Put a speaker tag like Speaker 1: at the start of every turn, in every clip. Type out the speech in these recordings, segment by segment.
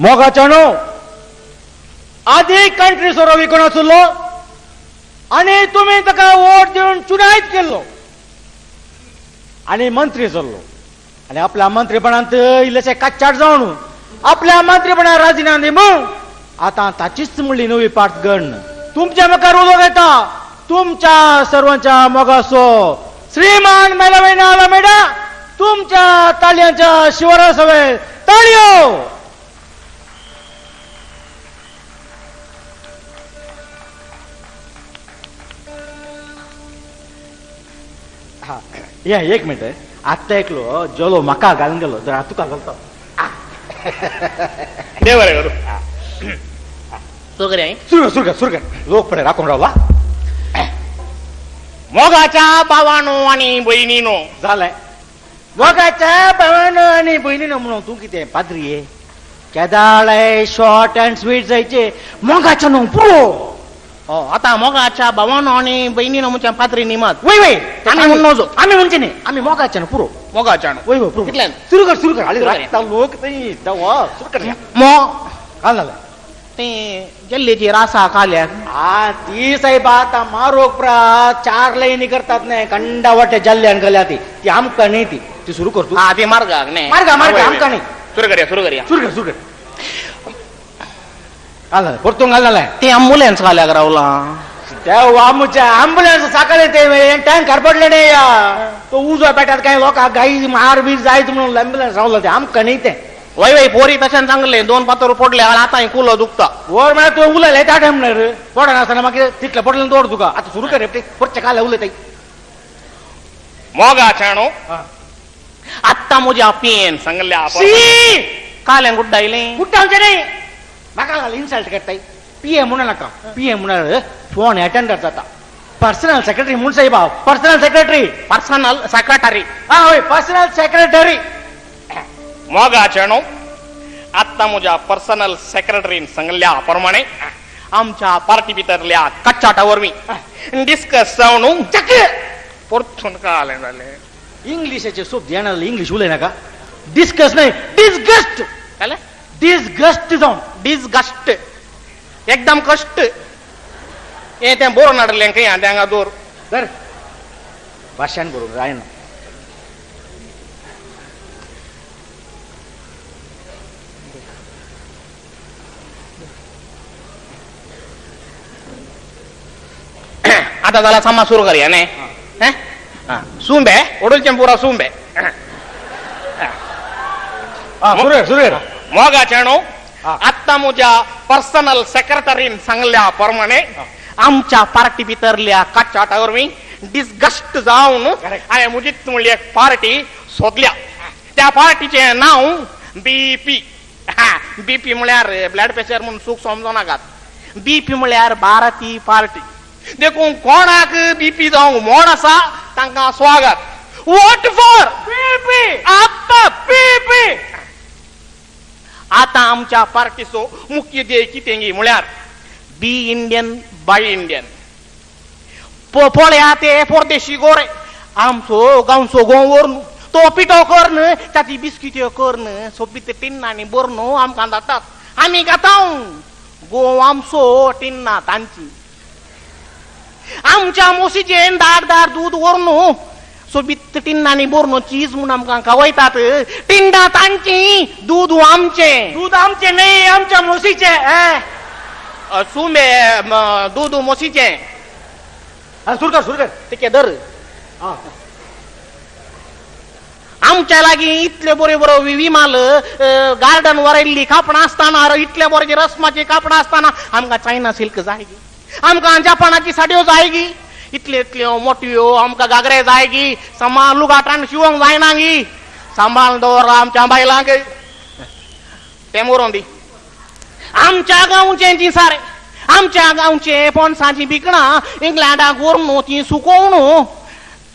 Speaker 1: मोगाच्या न्हू आदी कंट्री सोरो विकून आसलो आनी तुमी ताका वोट दिवन चुनायत केल्लो आनी मंत्री जाल्लो आनी आपल्या मंत्रीपणांत इल्लेशे कच्चाट जावन आपल्या मंत्रीपणात राजिनामा दी म्हूण आतां ताचीच म्हणली नवी पार्ट गण तुमच्या मुखार उलोवंक येता तुमच्या सर्वांच्या मोगाचो श्रीमान मेलावेना आलामेडा तुमच्या ताळयांच्या शिवारा सवे ताळयो. हा या एक मिनिट आत्ता एकलो जलो म्हाका घालून गेलो जरा तुका घालतो.
Speaker 2: देव बरें करूं.
Speaker 1: सुरू सुरू सुरू कर लोक पळय राखून रावला.
Speaker 2: मोगाच्या भावानो आनी भयणीनो
Speaker 1: जालें. मोगाच्या भावानो आनी भयणीनो म्हणून तूं कितें पाद्री ये केदाळे शॉर्ट अँड स्वीट जायचे मोगाच्या न्हू पुरो.
Speaker 2: आतां मोगाच्या भावानो आनी भयणीनो म्हणचे पाद्री निमत
Speaker 1: वय वय
Speaker 2: आमी म्हण नजो
Speaker 1: आमी म्हणचे न्ही आमी मोगाच्या न्हू पुरो
Speaker 2: मोगाच्या न्हू
Speaker 1: वय वय पुरो.
Speaker 2: कितल्यान
Speaker 1: सुरू कर सुरू कर हाली राखता लोक थंय सुरू कर
Speaker 2: मो
Speaker 1: घाल जालें
Speaker 2: ते जल्लेची रासा काल्याक
Speaker 1: आ ती साहेब आता मारोग प्रा चार लाईनी करतात नाही कंडा वाटे जल्ल्यान गल्या ती ती आमकां न्ही ती ती सुरू करतो.
Speaker 2: हा ती मार्गाक न्ही
Speaker 1: मार्गा मार्गा आमकां न्ही.
Speaker 2: सुरू करया सुरू करया
Speaker 1: सुरू कर सुरू कर घाल जालें परतून घाल जालें.
Speaker 2: ते अँबुलन्स काल्याक रावला
Speaker 1: त्या आमच्या अँबुलन्स सकाळी ते टँकर पडले नाही या तो उजो पेटात काय लोकांक गाई मार बीर जायत म्हणून अँबुलन्स रावला ते आमकां न्ही तें.
Speaker 2: वय वय पोरी तशें सांगले दोन पातोर पडले आतां कुलो दुखता
Speaker 1: वर म्हळ्यार तुवें उलयलें त्या टायम रे पडनासतना मागीर तितलें पडलें दवर तुका आतां सुरू कर परचे काले उलयताय.
Speaker 2: मोगाच्या न्हू आत्तां म्हज्या पियेन सांगल्या काल्यान गुड्डायलें
Speaker 1: गुड्डावचें न्ही म्हाका इन्सल्ट करताय. पी ए म्हणू नाका पी ए म्हणाल फोन अटेंडर जाता पर्सनल सेक्रेटरी म्हूण साहेब हांव पर्सनल सेक्रेटरी
Speaker 2: पर्सनल सेक्रेटरी
Speaker 1: हा हय पर्सनल सेक्रेटरी.
Speaker 2: मोगाच्या न्हू आत्तां म्हज्या पर्सनल सेक्रेटरीन सांगल्या प्रमाणे आमच्या पार्टी भितरल्या कच्चाटा वरवीं डिस्कस जावन परतून कळालें जालें.
Speaker 1: इंग्लिशाचे सोप येना जाल्यार इंग्लीश उलय नाका. डिस्कस न्हय डिस्गस्ट
Speaker 2: जालें
Speaker 1: डिस्गस्ट जावन
Speaker 2: डिस्गस्ट एकदम कश्ट हें तें बरोवन हाडलें खंय तें हांगा दवर
Speaker 1: धर भाशण बरोवन जायना.
Speaker 2: आतां जाल्यार सामा सुरू करया न्ही. सुंबे ओडुलचें पुरा सुंबे मोगाच्या न्हू आत्तां म्हज्या पर्सनल सेक्रेटरीन सांगल्या प्रमाणे आमच्या पार्टी भितरल्या कच्चाटा वरवीं डिस्गस्ट जावन हांवें म्हजीच म्हणली एक पार्टी सोदल्या. त्या पार्टीचें नांव बीपी. बीपी म्हळ्यार ब्लड प्रेशर म्हूण सूख समजो नाकात. बीपी म्हळ्यार भारतीय पार्टी. देखून कोणाक बीपी जावंक मोड आसा तांकां स्वागत. वोट फॉर बीपी आत्ता बीपी. आतां आमच्या पार्टीचो मुख्य ध्येय कितें म्हळ्यार बी इंडियन बाय इंडियन. पळया ते परदेशी गोरे आमचो गांवचो गोंव व्हरून तो पिठो करून ताची बिस्किट्यो करून सोबीत टिन्नांनी भरून आमकां धाडटात. आमी खाता गोंव आमचो टिन्नां तांची. आमच्या मोसीचें दार दार दूद व्हरून सोबीत टिन्नांनी भरून चीज म्हूण आमकां खावयतात. टिन्नां तांची दूद आमचें.
Speaker 1: दूद आमचें न्ही आमच्या मोसीचें.
Speaker 2: सुंबे दूद मोसीचें.
Speaker 1: सुरू कर सुरू कर
Speaker 2: तिके धर. आमच्या लागीं इतले बरे बरो विमाल गार्डन वरयल्ली कापडां आसतना इतले बरे रस्माची कापडां आसतना आमकां चायना सिल्क जाय गी, आमकां जपानाची साडयो जाय गी, इतल्यो इतल्यो मोटव्यो आमकां घागरे जाय गी, समा लुगाटान शिवंक जायना गी, सांबाळ दवरला आमच्या बायलांक तें बरोवन दी. आमच्या गांवचें जी सारे आमच्या गांवचे पणसाचीं बिकणां इंग्लंडाक व्हरून ती सुकोवन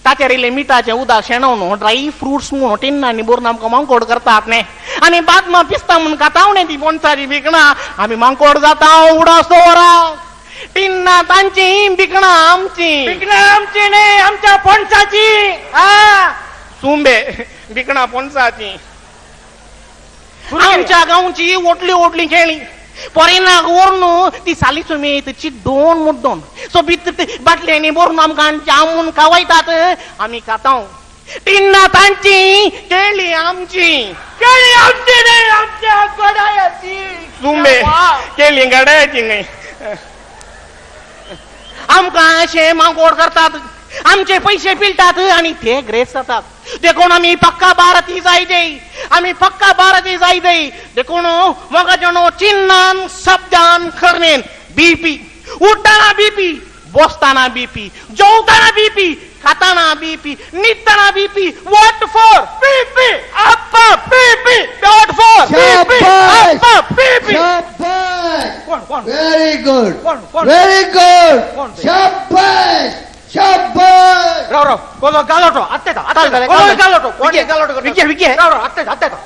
Speaker 2: ताचेर इल्लें मिठाचें उदक शेणोवन ड्राय फ्रुट्स म्हणून टिन्नांनी भरून आमकां मांकोड करतात न्ही. आनी बादमा पिस्ता म्हूण खाता न्ही ती पणसाचीं बिकणां आमी मांकोड जाता उडास दवरा. टिन्नां तांची बिकणां आमची.
Speaker 1: बिकणां आमची न्ही आमच्या पणसाची.
Speaker 2: सुंबे बिकणां पणसाची. आमच्या गांवची ओडली ओडली खेळी पोरेनाक व्हरून ती साली सुमेत चिड्डोन मुड्डोन सोबीत बाटल्यांनी भरून आमकां जामून खावयतात. आमी खाता टिन्ना तांची केळी आमची
Speaker 1: केळी आमची न्हय आमच्या गडायाची
Speaker 2: सुमे केळी गडायाची न्हय. आमकां अशें मागोड करतात, आमचे पयशे पिळटात आनी ते ग्रेस जातात. देखून आमी पक्का भारती जाय दे, आमी पक्का भारती जाय दे. देखून मोगाजणो चिन्नान शब्दान करनेन बीपी उठताना बीपी, बसताना बीपी, जेवताना बीपी, खाताना BP, न्हिदताना BP. What for BP up BP what for BP up BP.
Speaker 1: कोण कोण?
Speaker 3: व्हेरी गुड
Speaker 1: कोण कोण?
Speaker 3: व्हेरी गुड शाबाश शाबाश.
Speaker 1: राव राव कोलो गालोटो आत्तेता आत्तेता कोलो गालोटो कोण गालोटो
Speaker 2: विके विके
Speaker 1: राव राव आत्तेता आत्तेता.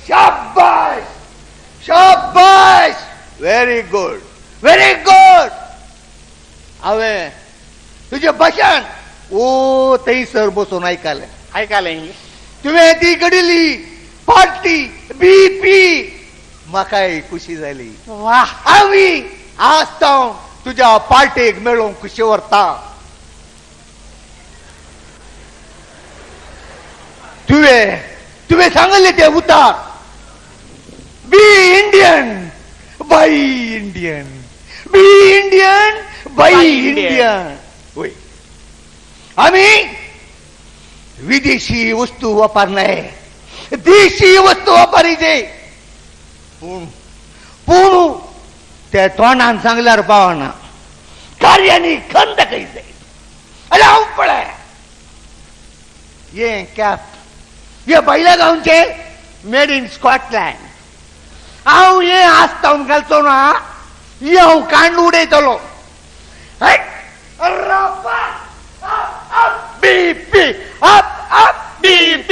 Speaker 3: शाबाश शाबाश व्हेरी गुड व्हेरी गुड. हांवें तुजें भाशण ओ थंयसर बसून आयकलें.
Speaker 2: आयकलें
Speaker 3: तुवें ती घडिल्ली पार्टी बीपी म्हाकाय खुशी जाली.
Speaker 2: वा
Speaker 3: आमी आज हांव तुज्या पार्टेक मेळोवंक खुशी व्हरता. तुवें तुवें सांगले ते उतार be Indian buy Indian be Indian buy Indian. वय आमी विदेशी वस्तू वापरनाय, देशी वस्तू वापरीचे. पूण पूण त्या तोंडान सांगल्यार पावना, कार्यांनी खंत दाखयचे. अरे हांव पळय हे कॅप हे बैला गांवचे मेड इन स्कॉटलँड. हांव हे आसतावन घालचो ना, हे हांव कांड उडयतलो. BP up up
Speaker 2: BP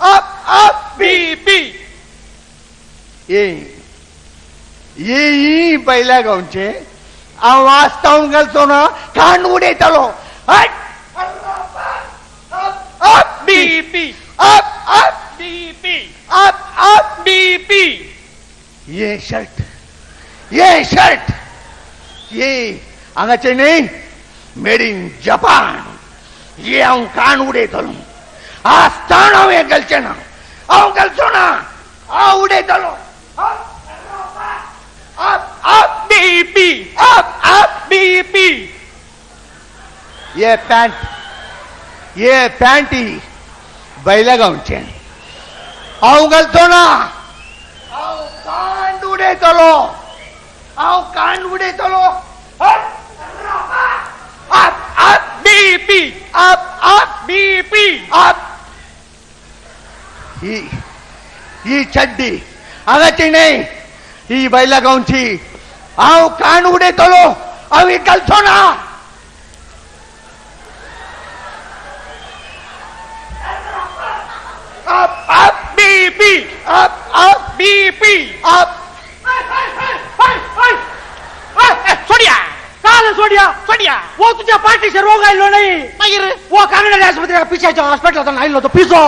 Speaker 3: up up
Speaker 2: BP.
Speaker 3: हे बैला गांवचे हांव आसतावन घालचो ना, कांड उडयतलो. Up
Speaker 2: BP
Speaker 3: up up
Speaker 2: BP
Speaker 3: up up
Speaker 2: BP.
Speaker 3: हे शर्ट हे शर्ट हे हांगाचे न्हय मेड इन जपान. हे हांव कान उडयतलो. आसतान हांव हें घालचें ना, हांव घालचो ना, हांव उडयतलो. Up up
Speaker 2: BP
Speaker 3: up up
Speaker 2: BP.
Speaker 3: हे पॅन्ट हे पॅन्टी बैला गांवचें हांव घालचो ना, हांव कान उडयतलो, हांव कान उडयतलो. Up up
Speaker 2: BP
Speaker 3: up up
Speaker 2: BP
Speaker 3: up. ही ही चड्डी हांगाची न्हय, ही बैला गांवची. हांव कान उडयतलो, हांव ही घालचो ना. Up up
Speaker 2: BP
Speaker 3: up up
Speaker 2: BP
Speaker 3: up.
Speaker 2: सोडिया
Speaker 1: काल सोडिया
Speaker 2: सोडिया.
Speaker 1: वो तुझ्या पार्टीचे रोग आयलो नाही
Speaker 2: मागीर
Speaker 1: वो कांगड्या आस्पत्र्या पिशाच्या हॉस्पिटलांत आयलो तो पिसो.